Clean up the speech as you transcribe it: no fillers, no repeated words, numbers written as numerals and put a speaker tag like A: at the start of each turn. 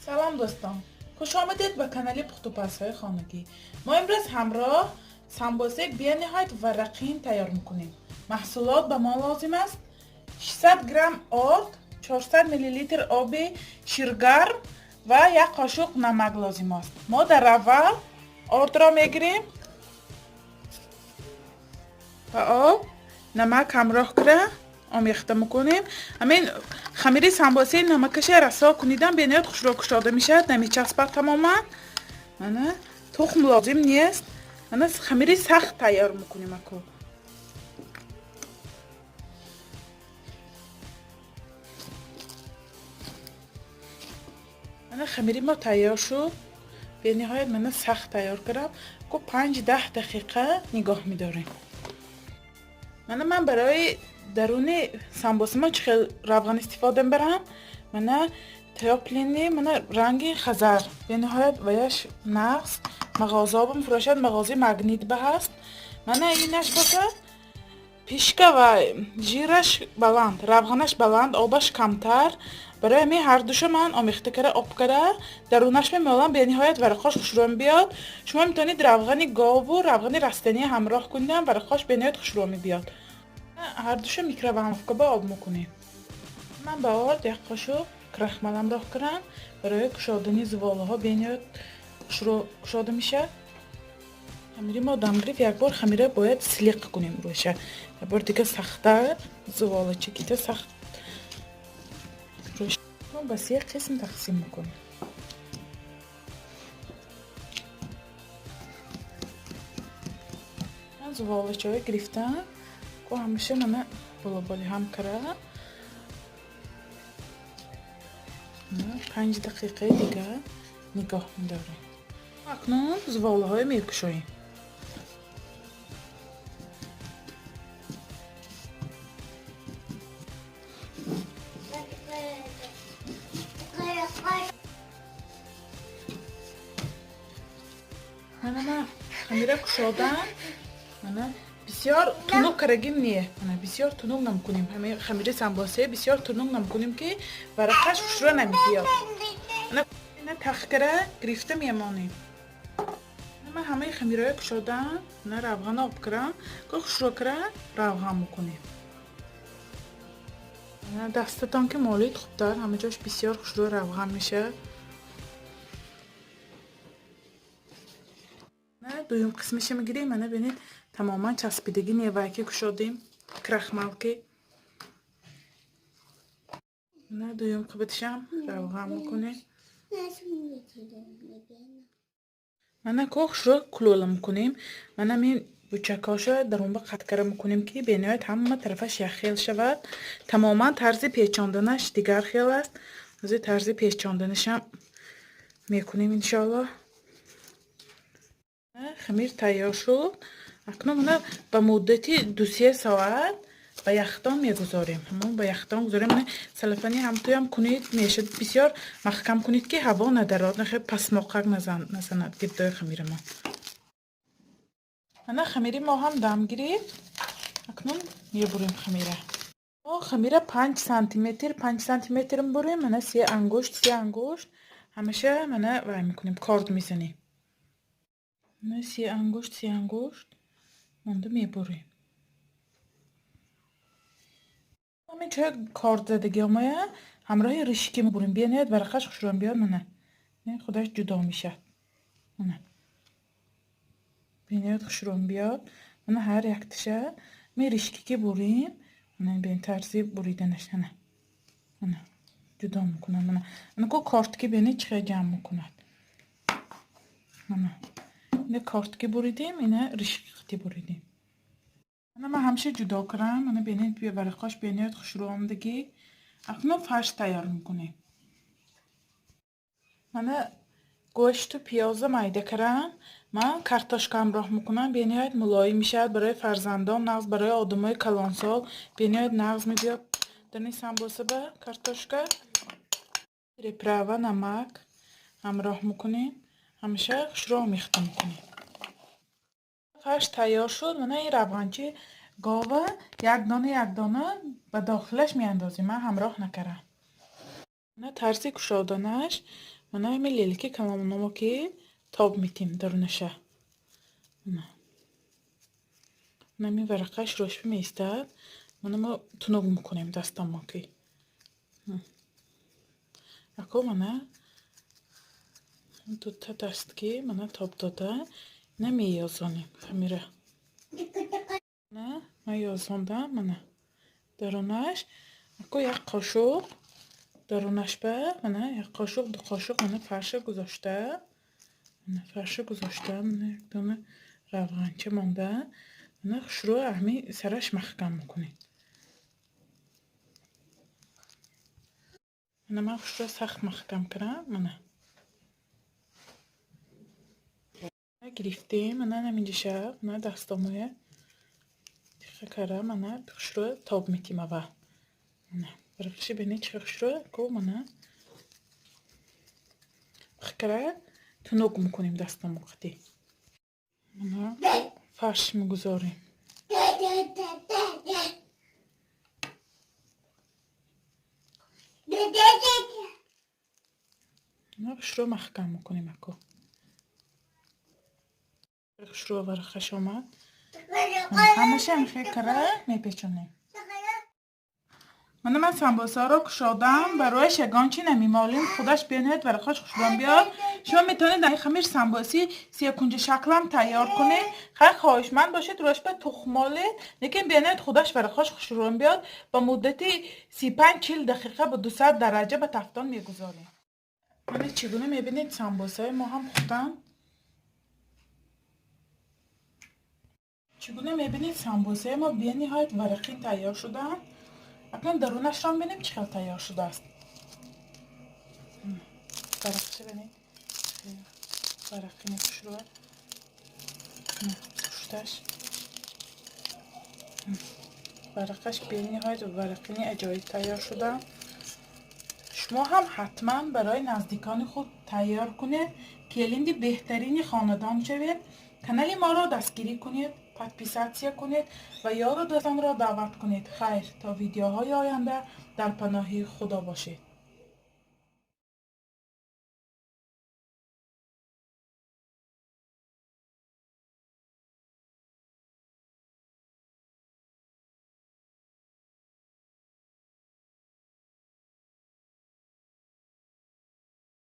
A: Салом дӯстон, хуш омадед ба канали пухтупазҳои хонагӣ. Мо имрӯз ҳамроҳ самбосаи бениҳоят варақин тайёр мекунем. Маҳсулот ба мо лозим аст: 600 грамм орд, 400 миллилитр оби ширгарм ва як қошуқ намак лозим аст. Мо дар аввал ордро мегирем ва об, намак ҳамроҳ кира омехта мекунем. Ҳамин хамири самбосаи намакаша расо кунидам, бениҳоят хушрӯ кушода мешавад, намечаспад тамоман. Мана, тухм лозим нест. Мана, хамири сахт тайёр мекунем аку. Мана, хамири мо тайёр шуд. Бениҳоят мана сахт тайёр кардам. Ку 5-10 дақиқа нигоҳ медорем. Мана, ман барои даруни самбосамо чӣ хел равған истифода мебарам. Мана, тёплини, мана, ранги хазар, бениҳоят ваяш нағз, мағозао мефурӯшад, мағозаи Магнит ба ҳаст. Мана, инаш бошад пишка ва жираш баланд, равғанаш баланд, обаш камтар. Барои ҳамин ҳардуша ман омехта кара, об кара дарунаш мемолам, бениҳоят варақош хушрӯ мебиёд. Шумо метавонед равғани гову равғани растанӣ ҳамроҳ кунед, варақош бениҳоят хушрӯ мебиёд. Ҳардуша микроволновка ба об мекунем. Ман ба орд як қошуқ крахмал ҳамроҳ кунам, барои кушодани зуволаҳо бениҳоят хушрӯ кушода мешавад. Хамири мо дам гирифт, як бор хамира бояд силиқ кунем рӯша. Як бор дига сахттар зуволача кита сахт ба се қисм тақсим мекунем. Ман зуволачаҳое гирифтам, ку ҳамеша мана болоболи ҳам кара 5 дақиқаи дига нигоҳ медорем. Акнун зуволаҳое мекушоем. Мана, ман хамира кушодам. Мана, бисёр тунук карагим не. Мана, бисёр тунук намкунем. Хамири самбосае бисёр тунук намкунем, ки варақаш хушрӯ намебиёд. Мана, тахкара гирифта мемонем. Ман ҳамаи хамираҳое кушодам. Мана, равған об кирам, ко хушрӯ кира равған мекунем. Дастатон ки молид, хубтар, ҳама ҷош бисёр хушрӯ равған мешавад. Дуюм қисмаша мегирем. Мана, бинед, тамоман часпидагӣ невай ки кушодем крахмалки. Мана, дуюм қабатишам равған мекунем. Мана, ко хушрӯ кулола мекунем. Мана, мин бучакҳоша дарунба қаткара мекунем, ки бениҳоят ҳама тарафаш якхел шавад. Тамоман тарзи печонданаш дигар хел аст. Ҳозир тарзи печонданашам мекунем, иншоаллоҳ. Хамир тайёр шуд. Акнун мана ба муддати 2-се соат ба яхдон мегузорем. Ҳамон ба яхдон гузорем. Мана, салафани ҳамтоям кунед, мешад. Бисёр маҳкам кунед, ки ҳаво надарод, нахе пасмоқак назанад гирдои хамири мо. Мана, хамири мо ҳам дам гирифт. Акнун мебурем хамира. Мо хамира 5 сантиметр, 5 сантиметр мебурем. Мана, се ангушт, се ангушт ҳамаша мана вай мекунем, корд мезанем. Мана, се ангушт, се ангушт монда мебурем. Ҳамин чоя корд задагӣ омоя ҳамроҳи ришки мебурем, бениҳоят варақаш хушрӯ биёд. Мана, худаш ҷудо мешавад. Мана, бениҳоят хушрӯ биёд. Мана, ҳар якташа ме ришки ки бурем, мана, бин тарзи буриданаш. Мана, мана, ҷудо мекунад. Мана, мана, ку кортки бинед, чӣ хел ҷамъ мекунад. Мана, ина кортки буридем, ина ришки буридем. Мана, ман ҳамеша ҷудо кунам. Мана, бинед, варақош бениҳоят хушрӯ омадагӣ. Акнун фарш тайёр мекунем. Мана, гӯшту пиёза майда кардам. Ман картошка ҳамроҳ мекунам, бениҳоят мулоим мешавад, барои фарзандон нағз, барои одамои калонсол бениҳоят нағз мебиёд. Дарни самбоса ба картошка, приправа, намак ҳамроҳ мекунем. Ҳамеша хушрӯ омехта мекунем. Фарш тайёр шуд. Мана, ин равғанчи гова як дона, як дона ба дохилаш меандозем. Ман ҳамроҳ накардам. Мана, тарзи кушоданаш. Мана ҳамин лелики калономо ки тоб метем дарунаша. Мана ҳамин варақаш рӯшпи меистад. Мана мо тунук мекунем дастомо ки. Ако мана дута даст ки мана тоб дода ина меёзонем хамира. Ман ёзондам, мана дарунаш ако як қошуқ дарунашба, мана як қошуқ, 2 қошуқ мана фарша гузошта, мана фарша гузошта, мана як дона равғанча монда, мана хушрӯ ҳамин сараш маҳкам мекунем. Мана ман хушрӯ сахт маҳкам кардам, мана гирифтем, мана ҳаминҷаша, мана дастомоя тиха кара, мана хушрӯ тоб метим аввал. Мана варақаши бинед чӣ хушрӯ ку, мана кара тунук мекунем дастомо қатӣ. Мана фарш мегузорем. Мана хушрӯ маҳкам мекунем ако. Хушрӯ варақаш омад. Ҳамаша ҳамихел кара мепечонем. Мана ман самбосаро кушодам, барояш ягон чи намемолем, худаш бениҳоят варақаш хушрӯ биёд. Шумо метавонед дар хамир самбоси сиёкунҷа шаклам тайёр кунед. Хайр, хоҳишманд бошед, рӯяш ба тухм молед, лекин бениҳоят худаш варақаш хушрӯ биёд. Ба муддати 35-40 дақиқа ба 200 дараҷа ба тафтон мегузорем. Мана чӣ гуна мебинед, самбосаи мо ҳам пухтанд. Чӣ гуна мебинед, самбосаи мо бениҳоят варақин тайёр шуданд. Акнун дарунашро бинем чӣ хел тайёр шудааст. Варақаша бинед, варақини хушрӯ пушташ, варақаш бениҳоят варақини аҷоиб тайёр шуданд. Шумо ҳам ҳатман барои наздикони худ тайёр кунед, келинди беҳтарини хонадон шавед. Канали моро дастгирӣ кунед, подписатсия кунед ва ёру дӯстонро даъват кунед. Хайр, то видеоҳои оянда дар паноҳи Худо бошед.